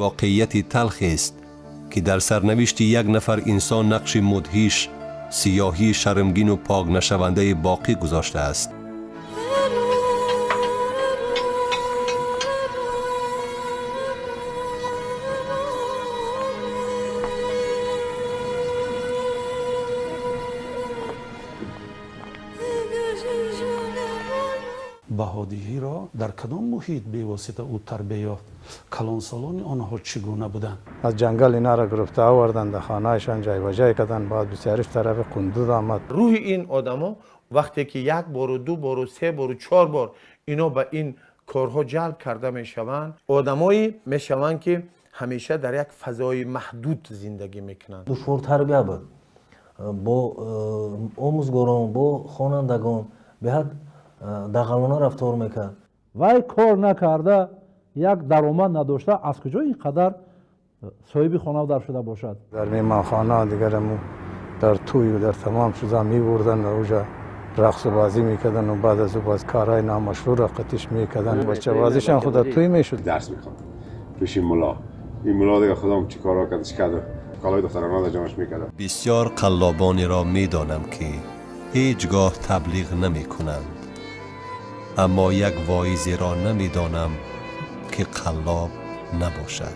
Воқеияти талхест, ки дар сарнавишти як нафар инсон нақши мудҳиш, сиёҳии шармгину покнашавандаи боқӣ гузоштааст. Баҳодиҳиро дар кадом муҳит бевосита ӯ тарбия ёфт? Калонсолони онҳо чӣ гуна буданд? Аз ҷангал инара гирифта оварданд, дар хонаашон ҷойбаҷой карданд. Баъд бисёриш тарафи Қундуз омад. Рӯҳи ин одамо вақте ки як бору ду бору се бору чор бор ино ба ин корҳо ҷалб карда мешаванд, одамое мешаванд, ки ҳамеша дар як фазои маҳдуд зиндагӣ мекунанд. Душвор тарбия буд. Бо омӯзгорон, бо хонандагон беҳад дағалона рафтор мекард. Вай кор накарда, як даромад надошта, аз куҷо ин қадар соҳиби хонаву дар шуда бошад? Дар меҳмонхона, дигараму дар тӯю дар тамом чиза мебурданд, уҷа рақсу бозӣ мекардан, баъд аз ӯ боз корҳои номашрӯъро қатиш мекардан. Бачабозишам худа тӯй мешуд. Дарс мехонд пеши мулло. Ин мулло дига худам чӣ корҳо кард, чӣ кард, калои духтарона дар ҷомаш мекард. Бисёр қаллобонеро медонам, ки ҳеҷ гоҳ таблиғ намекунанд, аммо як воизеро намедонам, ки қаллоб набошад.